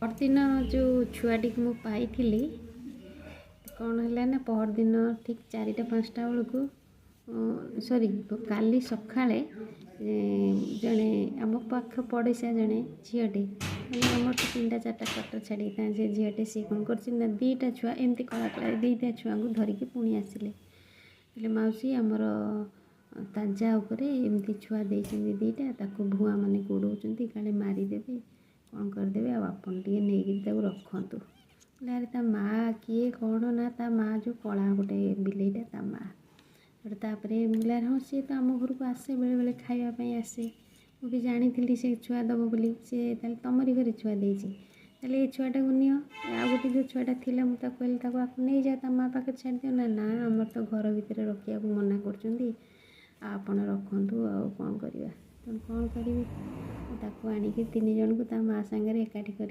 ପରଦିନ ଯେଉଁ ଛୁଆଟିକୁ ମୁଁ ପାଇଥିଲି, କ'ଣ ହେଲା ନା ପହରଦିନ ଠିକ୍ 4ଟା 5ଟା ବେଳକୁ, ସରି, କାଲି ସକାଳେ ଜଣେ ଆମ ପାଖ ପଡ଼ିଶା ଜଣେ ଝିଅଟେ, ମାନେ ଆମର ତ 3ଟା 4ଟା କ୍ୱାଟର୍ ଛାଡ଼ିକି ତା ସେ ଝିଅଟେ, ସିଏ କ'ଣ କରିଛି ନା 2ଟା ଛୁଆ ଏମିତି କଳା କଳା 2ଟା ଛୁଆଙ୍କୁ ଧରିକି ପୁଣି ଆସିଲେ। କହିଲେ, ମାଉସୀ, ଆମର ତାଜା ଉପରେ ଏମିତି ଛୁଆ ଦେଇଛନ୍ତି 2ଟା, ତାକୁ ଭୁଆମାନେ ଗୋଡ଼ଉଛନ୍ତି, କାଳେ ମାରିଦେବେ କ'ଣ କରିଦେବେ, ଆଉ ଆପଣ ଟିକେ ନେଇକିରି ତାକୁ ରଖନ୍ତୁ। କହିଲେ, ଆରେ ତା ମାଆ କିଏ କ'ଣ? ନା, ତା ମାଆ ଯେଉଁ କଳା ଗୋଟେ ବିଲେଇଟା ତା ମାଆ। ସେଠୁ ତାପରେ ମୁଁ କହିଲି, ହଁ, ସିଏ ତ ଆମ ଘରକୁ ଆସେ, ବେଳେବେଳେ ଖାଇବା ପାଇଁ ଆସେ, ମୁଁ ବି ଜାଣିଥିଲି ସେ ଛୁଆ ଦେବ ବୋଲି। ସେ ତାହେଲେ ତମରି ଘରେ ଛୁଆ ଦେଇଛି? ତାହେଲେ ଏ ଛୁଆଟାକୁ ନିଅ। ଆଉ ଗୋଟେ ଯେଉଁ ଛୁଆଟା ଥିଲା, ମୁଁ ତାକୁ କହିଲି, ତାକୁ ଆକୁ ନେଇଯାଅ, ତା ମାଆ ପାଖରେ ଛାଡ଼ିଦିଅ। ନା ନା, ଆମର ତ ଘର ଭିତରେ ରଖିବାକୁ ମନା କରୁଛନ୍ତି, ଆଉ ଆପଣ ରଖନ୍ତୁ, ଆଉ କ'ଣ କରିବା? ତେଣୁ କ'ଣ କରିବି, ମୁଁ ତାକୁ ଆଣିକି 3 ଜଣଙ୍କୁ ତା ମାଆ ସାଙ୍ଗରେ ଏକାଠି କରିକି